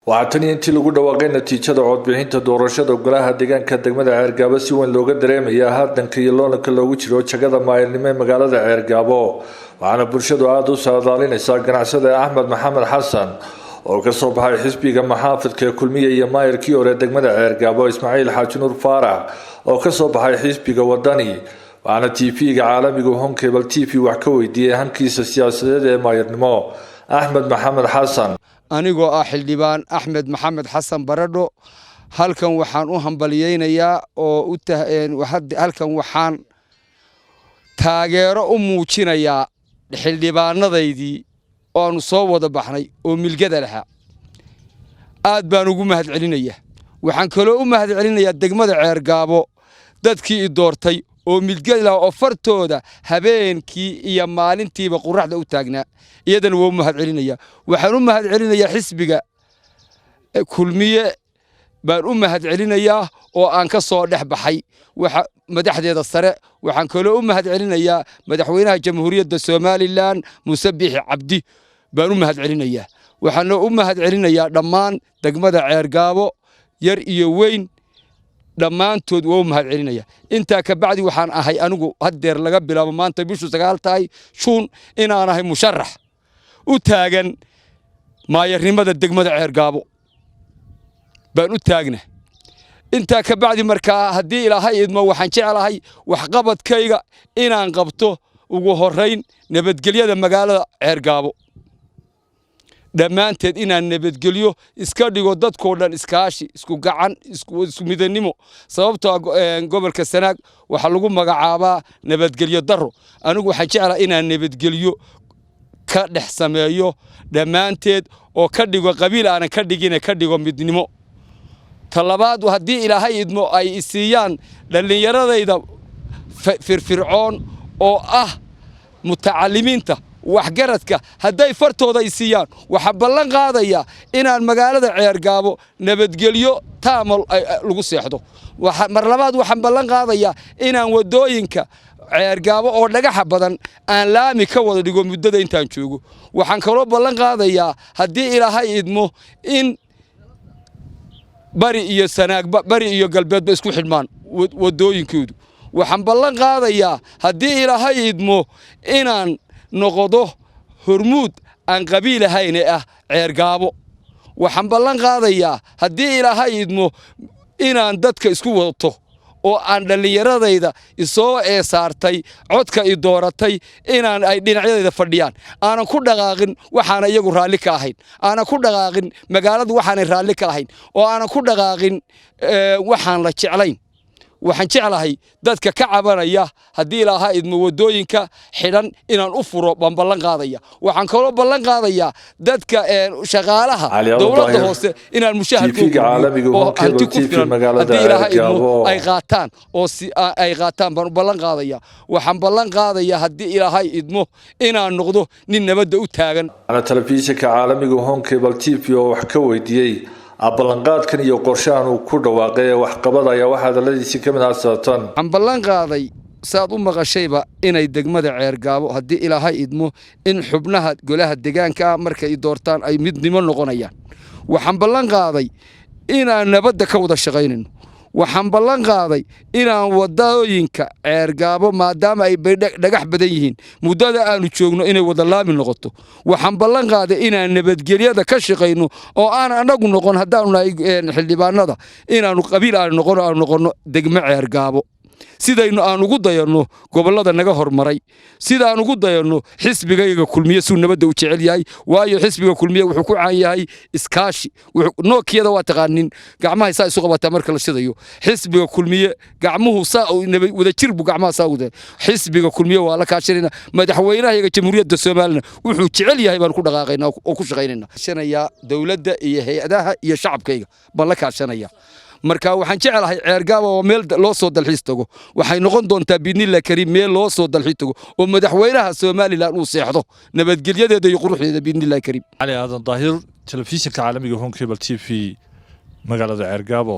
Waxaa tan iyo intii lagu dhawaaqay natiijada codbixinta doorashada golaha deegaanka degmada Ceergaabo si weyn looga dareemayaa hardanka iyo loolanka loogu jiro jagada maayirnimo ee magaalada Ceergaabo. Waxaana bulshadu aada u saadaalinaysaa ganacsade Axmed Maxamed Xasan oo kasoo baxay xisbiga maxaafidka ee Kulmiye iyo maayirkii hore degmada Ceergaabo Ismaaciil Xaaji Nuur Faarax oo kasoo baxay xisbiga Wadani. Waxaana TV-ga caalamiga Horn Cable TV wax ka weydiiyey hankiisa siyaasadeed ee maayirnimo Axmed Maxamed Xasan. Anigoo ah xildhibaan Axmed Maxamed Xasan Baradho, halkan waxaan u hambaliyeynayaa oo halkan waxaan taageero u muujinayaa xildhibaanadaydii oo aanu soo wada baxnay oo milgada lahaa. Aad baan ugu mahad celinayaa. Waxaan kaloo u mahad celinayaa degmada Ceergaabo, dadkii i doortay oo milgada lahaa oo fartooda habeenkii iyo maalintiiba qoraxda u taagnaa, iyadana waa u mahad celinayaa. Waxaan u mahad celinayaa xisbiga Kulmiye baan u mahad celinayaa oo aan ka soo dhex baxay waxa madaxdeeda sare. Waxaan kaloo u mahad celinayaa madaxweynaha Jamhuuriyadda Somaliland, Muuse Biixi Cabdi, baan u mahad celinayaa. Waxaana u mahad celinayaa dhammaan degmada Ceergaabo, yar iyo weyn, dhammaantood waa u mahad celinaya. Intaa ka bacdi, waxaan ahay anigu haddeer laga bilaabo maanta, bishu 9 tahay Juun, inaan ahay musharax u taagan maayarnimada degmada Ceergaabo baan u taagna. Intaa ka bacdi, markaa haddii Ilaahay idmo, waxaan jeclahay waxqabadkayga inaan qabto ugu horrayn nabadgelyada magaalada Ceergaabo dhammaanteed, inaan nabadgelyo iska dhigo, dadkoo dhan iskaashi, isku gacan, isku midannimo, sababtoo gobolka Sanaag waxaa lagu magacaabaa nabadgelyo darro. Anigu waxaan jeclahay inaan nabadgelyo ka dhex sameeyo dhammaanteed oo ka dhigo qabiil aanan ka dhigine, ka dhigo midnimo. Ta labaad, haddii Ilaahay idmo, ay isiiyaan dhallinyaradayda firfircoon oo ah mutacalimiinta waxgaradka, hadday fartooda i siiyaan, waxaa ballan qaadayaa inaan magaalada Ceergaabo nabadgelyo taamal lagu seexdo. Mar labaad, waxaan ballan qaadayaa inaan waddooyinka Ceergaabo oo dhagaxa badan aan laami ka wada dhigo muddada intaan joogo. Waxaan kaloo ballan qaadayaa, haddii Ilaahay idmo, in bari iyo Sanaagba, bari iyo galbeedba isku xidhmaan waddooyinkoodu. Waxaan ballan qaadayaa, haddii Ilaahay idmo, inaan noqdo hormuud aan qabiil ahayne ah Ceergaabo. Waxaan ballan qaadayaa, haddii Ilaahay idmo, inaan dadka isku wadato oo aan dhallinyaradayda isoo eesaartay codka i dooratay inaan ay dhinacyadayda fadhiyaan, aanan ku dhaqaaqin waxaana iyagu raalli ka ahayn, aanan ku dhaqaaqin magaaladu waxaanay raalli ka ahayn, oo aanan ku dhaqaaqin waxaan la jeclayn. Waxaan jeclahay dadka ka cabanaya, haddii Ilaaha idmo, waddooyinka xidhan inaan u furo baan ballan qaadaya. Waxaan kaloo ballan qaadayaa dadka shaqaalaha dowladda hoose inaan mushaharka oo hanti ku filan, haddii Ilaaha idmo, ay qaataan oo si ay qaataan baan ballan qaadaya. Waxaan ballan qaadayaa, haddii Ilaahay idmo, inaan noqdo nin nabadda u taagan. Telefishinka caalamiga Horn Cable TV oo wax ka weydiiyey ballanqaadkan iyo qorshahan uu ku dhawaaqay ee waxqabad ayaa waxaa hadaladiisii ka mid ah saatan. Waxaan ballan qaaday, saad u maqashayba, inay degmada Ceergaabo, haddii Ilaahay idmo, in xubnaha golaha deegaanka ah markay doortaan ay midnimo noqonayaan. Waxaan ballan qaaday inaan nabadda ka wada shaqaynayno. Waxaan ballan qaaday inaan wadooyinka Ceergaabo, maadaama ay dhagax badan yihiin, muddada aanu joogno inay wada laami noqoto. Waxaan ballan qaaday inaan nabadgelyada ka shaqayno oo aan anagu noqon, haddaanu nahay xildhibaanada, inaanu qabiil aanu noqono, aanu noqonno degmo Ceergaabo, sidaynu aan ugu dayanno gobollada naga hormaray, sidaan ugu dayanno xisbigayaga Kulmiye suu nabadda u jecel yahay. Waayo, xisbiga Kulmiye wuxuu ku caan yahay iskaashi. Nookiyada waa taqaanin, gacmahay saa isu qabataa marka la shidayo. Xisbiga Kulmiye gacmuhu saa wadajir buu gacmaha saa ugu. Xisbiga Kulmiye waa la kaashanayna. Madaxweynahayaga Jamhuuriyadda Somaliland wuxuu jecel yahay baan ku dhaqaaqaynaa oo ku shaqaynaynaa. Kaashanayaa dowladda iyo hay-adaha iyo shacabkayga baan la kaashanaya. Marka waxaan jeclahay Ceergaaba waa meel loo soo dalxiis tago. Waxay noqon doontaa, biidnillah kariim, meel loo soo dalxiis tago oo madaxweynaha Somaliland uu seexdo, nabadgelyadeeda iyo quruxdeeda, biidnillah kariim. Cali Aadan Daahir, telefishinka caalamiga Horn Cable TV, magaalada Ceergaabo.